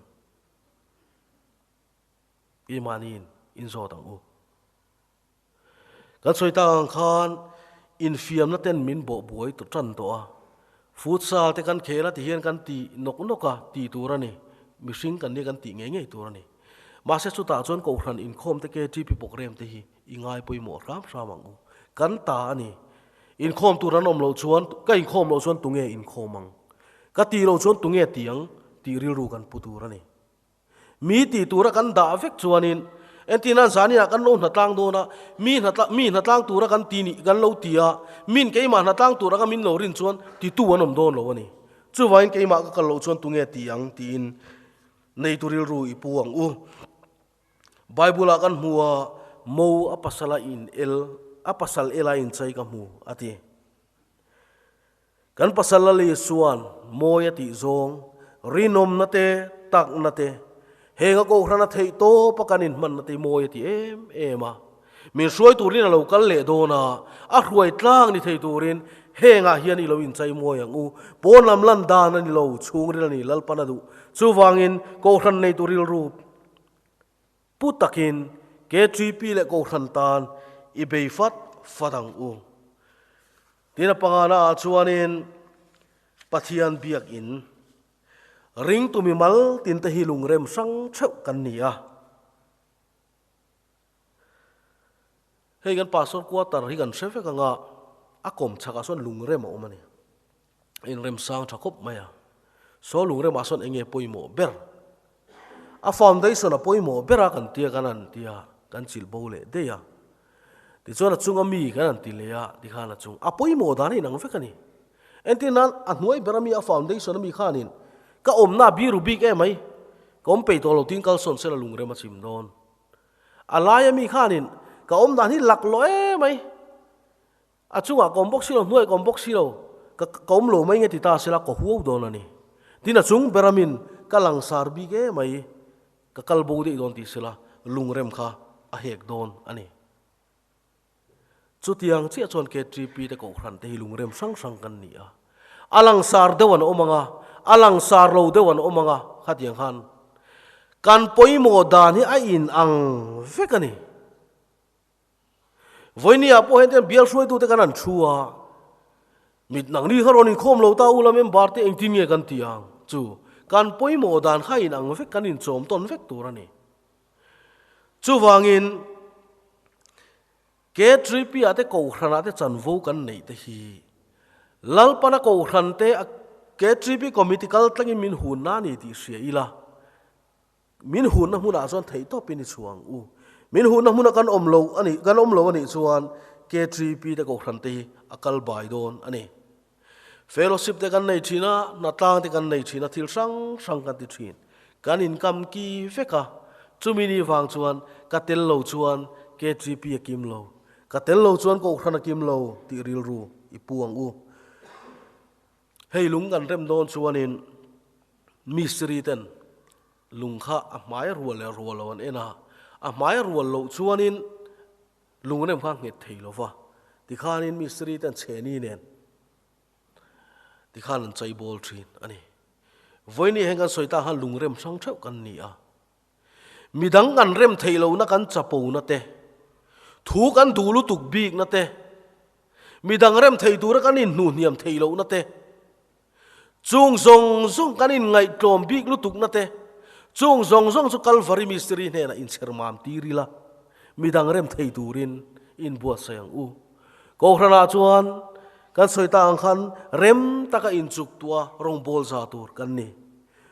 Keimahniin inzawt ang u. Kan sawi tak ang khan infiamna ten min bawh buai tawh tan tawh a, futsal te kan khel a ti hian kan ti nawk nawk a tih tur a ni, mihring kan nia kan tih ngei ngei tur a ni. Mahse chutah chuan Kohhran inkhawm te KTP program te hi i ngai pawimawh hram hram ang u. Kan ta a ni. Inkhawm tur an awm loh chuan, ka inkhawm loh chuan tunge inkhawm ang? Ka tih loh chuan tunge ti ang? Tih rilru kan pu tur a ni. Mi tih tura kan dah vek chuanin, entirnan zaniah kan lo hnatlang dawn a, mi hnatla, mi hnatlang tura kan ti nih kan lo ti a, min keimah hnatlang tur anga min lo rin chuan titu an awm dawn lo a ni. Chuvangin keimah ka kal loh chuan tunge ti ang tiin neitu rilru i pu ang u. Bible-ah kan hmu a, Mo a pasala in el, a pasal ela inchei ka hmu, a ti. Kan pasal Lali chuan mawi a tih zawng, rinawmna te, takna te, heng a kohhran a theih tawp a kan inhmanna te mawi a ti em em a. Min hruai turin a lo kal leh dawn a, a hruai tlang ni thei turin hengah hian i lo inchei mawi ang u. Pawn lam lan dan a ni lo, chhungril a ni Lalpan a duh. Chuvangin kohhran neitu rilru Pu takin KTP leh Kohhran tan i bei fat fat ang u. Tin a pangana ah chuanin Pathian biakin ringtu mimal tin te hi lungrem hrang theuh kan ni a. Hei kan pastor quarter hi kan hre vek anga a kawm chhakah sawn lungrem a awm a ni. Inremsang tha khawp mai a. Saw lungremah sawn enge pawimawh ber? A foundation a pawimawh ber a kan tia kan han tia kan chilh bo leh daih a. Tichuan a chunga mi kan han ti leh a tikhan a chung a pawimawh dan a inang vek a ni. Entir nan a hnuai ber ami a foundation ami khanin ka awmna a biru bik em mai ka awm peih tawh lo tiin kalsawn sela lungrem a chim dawn. A lai ami khanin ka awm dan hi laklawh em mai. A chungah ka awm bawk si lo, hnuaiah ka awm bawk si lo, ka ka awm lo mai nge ti ta sela ka huau dawn a ni. Tin a chung ber amin ka langsar bik em mai, ka kal bo daih dawn ti sela lungrem kha a hek dawn a ni. Chutiang chiah chuan KTP te kohhran te hi lungrem hrang hrang kan ni a. A langsar deuh an awm ang a, a langsar lo deuh an awm ang a, khatiang khan kan pawimawh dan hi a inang vek a ni. Vawinia pawh hian bial hruaitute kan han thu a, mit nangni kha rawn inkhawm lo ta u la member te engtin nge kan ti ang chu kan pawimawh dan kha inang vek kan inchawm tawn vek tur a ni. Chuvangin K3P ah te Kohhran ah te chanvo kan neih te hi Lalpana Kohhran te K3P committee kal tlangin min hun na a ni tih hria ila, Min hunna hmunah chuan theihtawpin i chhuang u. Min hunna hmuna kan awm lo a nih, kan awm lo a nih chuan KTP te Kohhran te hi a kal bai dawn a ni. Fellowship te kan nei thin a, hnatlang te kan nei thin a, thil hrang hrang kan ti thin. Kan inkam ki vek a, chumi ni vang chuan ka tel lo chuan KTP a kim lo, ka tel lo chuan Kohhran a kim lo tih rilru i pu ang u. Hei lung kan rem dawn chuanin mistiri ten lung kha a hmai rual leh rual lo an en a, a hmai rual loh chuanin lung rem kha a nghet thei lo va, tikhanin mistiri ten chheni nen tikhan an chei bawl thin a ni. Vawiin heng kan sawi ta khan lung rem hrang theuh kan ni a, midang kan rem theih lohna kan chapo na te, thu kan duh lutuk bik na te, Midang rem thei tura kan inhnuhhniam theih lohna te, chung zawng zawng kan inngaihtlawm bik lutukna te, Chung zawng zawng chu Kalvari mistiri hnenah inchher mam tir ila, midang rem thei turin inbuatsaih ang u. Kohhranah chuan kan sawi ta ang khan rem taka inchuk tua rawngbâwl za tur kan ni.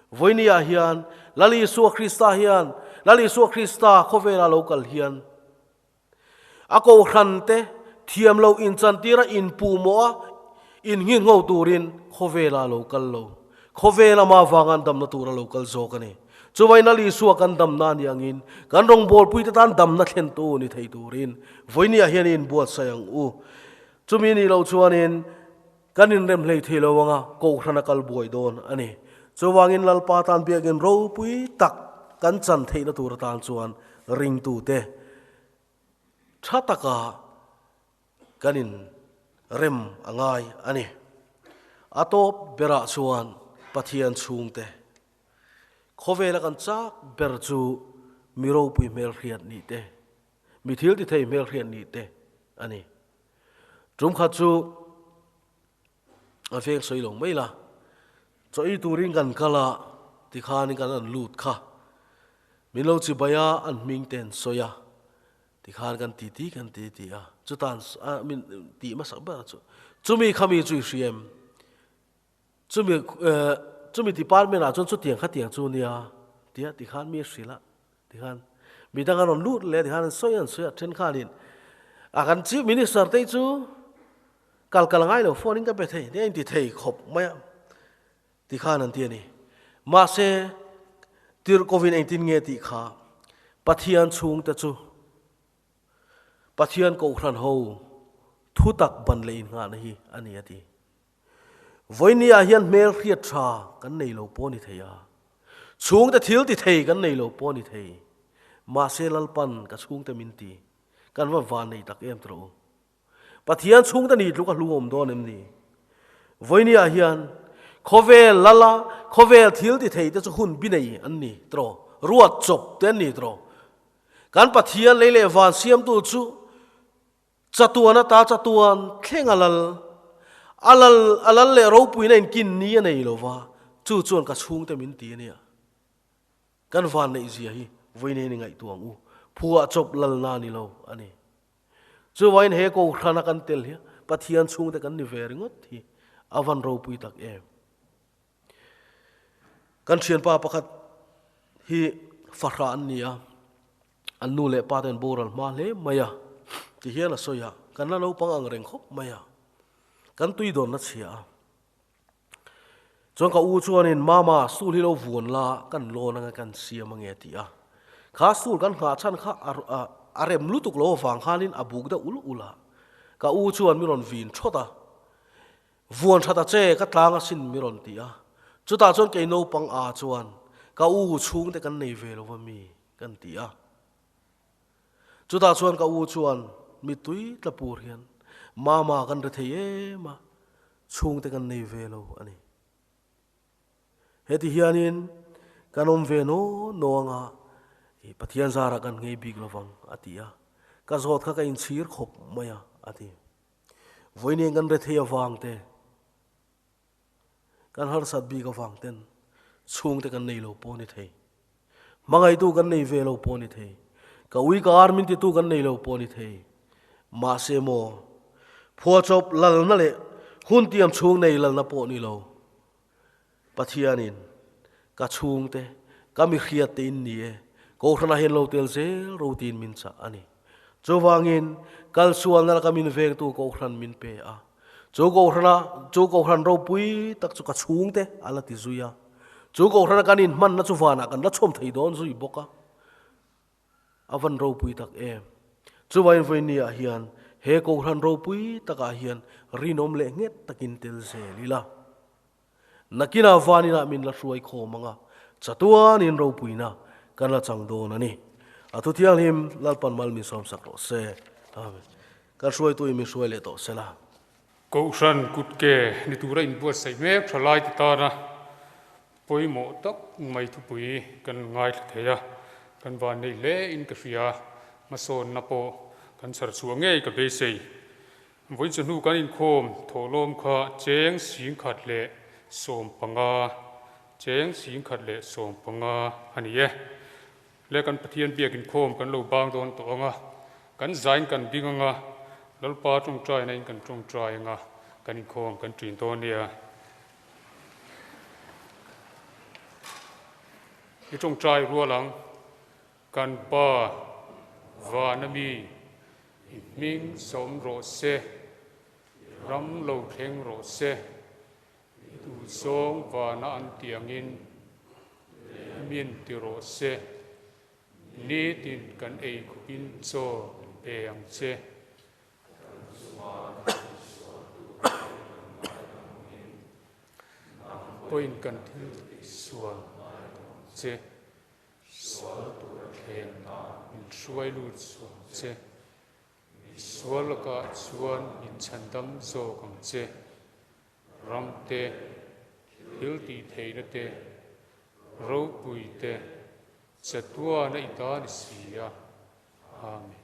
Vawinia hian Lal Isua Krista hian Lal Isua Krista khawvela lo kal hian a kohhrante thiam lo inchantira inpuhmawh a, innghinngho turin khawvela lo kal lo. Khawvel ama vanga an damna tura lo kal zawk a ni. Chuvain Lal Isua kan damna a nih angin kan rawngbawlpuite tan damna thlentu ni thei turin vawinia hian i inbuatsaih ang u. Chumi nih loh chuanin kan inrem hlei thei lo anga Kohhran a kal buai dawn a ni. Chuvangin Lalpa tan biakin ropui tak kan chan theihna tur atan chuan ringtute tha taka kan in rem a ngai a ni. A tawp berah chuan Pathian chhungte khawvela kan chak ber chu mi ropui hmelhriat nih te, mi thil ti thei hmelhriat nih te a ni. Tum khat chu a veng sawi lo mai la, chaw ei turin kan kal a, tikhanin kan an lut kha. Min lo chibai a, an hming te an sawi a. Tikhan kan ti ti kan ti ti a, chutan a min tih hmasak ber chu chumi khami chu i hria em? Chumi chumi department ah chuan chutiang khatiang chu nia tia tikhan mi a hrilh a, tikhan midang an rawn lut leh a tikhan an sawi an sawi a thenkhanin a kan chief minister te chu kal kal ngai lo phone in ka be thei nia inti thei khawp mai a. Ti khan an ti a ni. Mahse, Tirhkovin engtin nge tih kha Pathian chhungte chu Pathian Kohhran ho thu tak ban leh innghahna hi a ni a ti. Vawinia ah hian hmel hriat tha kan nei lo pawh a ni thei a, chhungte thil ti thei kan nei lo pawh a ni thei. Mahse, Lalpan ka chhungte min ti, kan va van nei tak em tawh u. Pathian chhungte ni tluk a hlu awm dawn em ni? Vawinia hian khawvel lala khawvel thil ti thei te chu hun bi nei an ni tawh, ruat chawp te an ni tawh. Kan Pathian lei leh van siamtu chu chatuan ata chatuan thleng a lal, a lal a lal leh ropuina inkin ni a nei lo va, chu chuan ka chhungte min ti a nia. Kan van neih zia hi vawinia hian i ngaihtuah ang u, phuah chawp lalna a ni lo a ni. Chuvain he Kohhrana kan tel hi Pathian chhungte kan ni ve ringawt hi a van ropui tak em. Kan thianpa pakhat hi fahra an ni a, an nu leh pa ten boral hma hle mai a, ti hian a sawi a, kan la naupang ang reng khawp mai a, kan tui dawnna chhia a. Chuan ka u chuanin, Mama, stool hi lo vuan la, kan lawn anga kan siam ange a ti a. Kha stool kan nghah chhan kha a rem lutuk lo avang khanin a buk deuh ul ul a. Ka u chuan mi rawn vin thawt a, Vuan that a che, ka tlang asin mi rawn ti a. Chutah chuan kei naupang a chuan, Ka u chhungte kan nei ve lo va mi? kan ti a. Chutah chuan ka u chuan mittui tla pur hian, Mama kan re thei em a, chhungte kan nei ve lo a ni. Heti hianin kan awm ve naw naw anga i Pathian zarah kan nghei bik lovang a ti a, ka zawt kha ka inchhir khawp mai a, a ti. Vawiin kan re thei avang te, Kan harsat bik avang ten chhungte kan nei lo pawh a ni thei. Hmangaihtu kan nei ve lo pawh a ni thei. Ka ui ka ar min titu kan nei lo pawh a ni thei. Mahse maw, phuahchawp lalna leh hun tiam chhung nei lalna pawh ni lo. Pathianin ka chhungte, ka mi hriatte in ni e, Kohhranah hian lo tel zel ro tiin min chah a ni. Chuvangin kalsualna laka min vengtu Kohhran min pe a. Chu Kohhrana, chu Kohhran ropui tak chu ka chhungte a la ti zui a. Chu Kohhrana kan inhmanna chu vanah kan la chhawm thei dawn zui bawk a. A van ropui tak em. Chuvain vawinia hian he Kohhran ropui takah hian rinawm leh nghet takin tel zel ila. Nakinah vaninah min la hruai khawm ang a, chatuanin ropuina kan la chang dawn a ni. A thu thianghlim Lalpan mal min sawmsak rawh se. Amen. Kan hruaituin min hruai leh tawh se la. Kohhran kutke ni tura inbuatsaih mek tha lai ti tana pawimawh tak mai thupui kan ngaithla thei a, kan van nei hle in ka hria, hmasawnna pawh kan chhar chhuah ngei ka beisei. Vawi chawhnu kan inkhawm thawhlawm kha cheng 10,015. Cheng 1015 a ni e. Le kan Pathian biak inkhawm kan lo bang dawn tawh ang a, kan zain kan ding ang a, Lalpa tawngtaina in kan tawngtai ang a, kan inkhawm kan ṭin dawn nia. I tawngtai rual ang, Kan Pa, Vana mi, i hming sawm rawh se, i ram lo thleng rawh se, i duhzawng vana an tih angin min ti rawh se, nitin kan ei khupin chaw min pe ang che. Pawhin kan thil sual che. Sual tur a thleng min hruai lut sual che. Sual lakah chuan min chhandam zawk ang che. Ram te, thil tih theihna te, ropui te, chatuana i ta ni si a. Amen.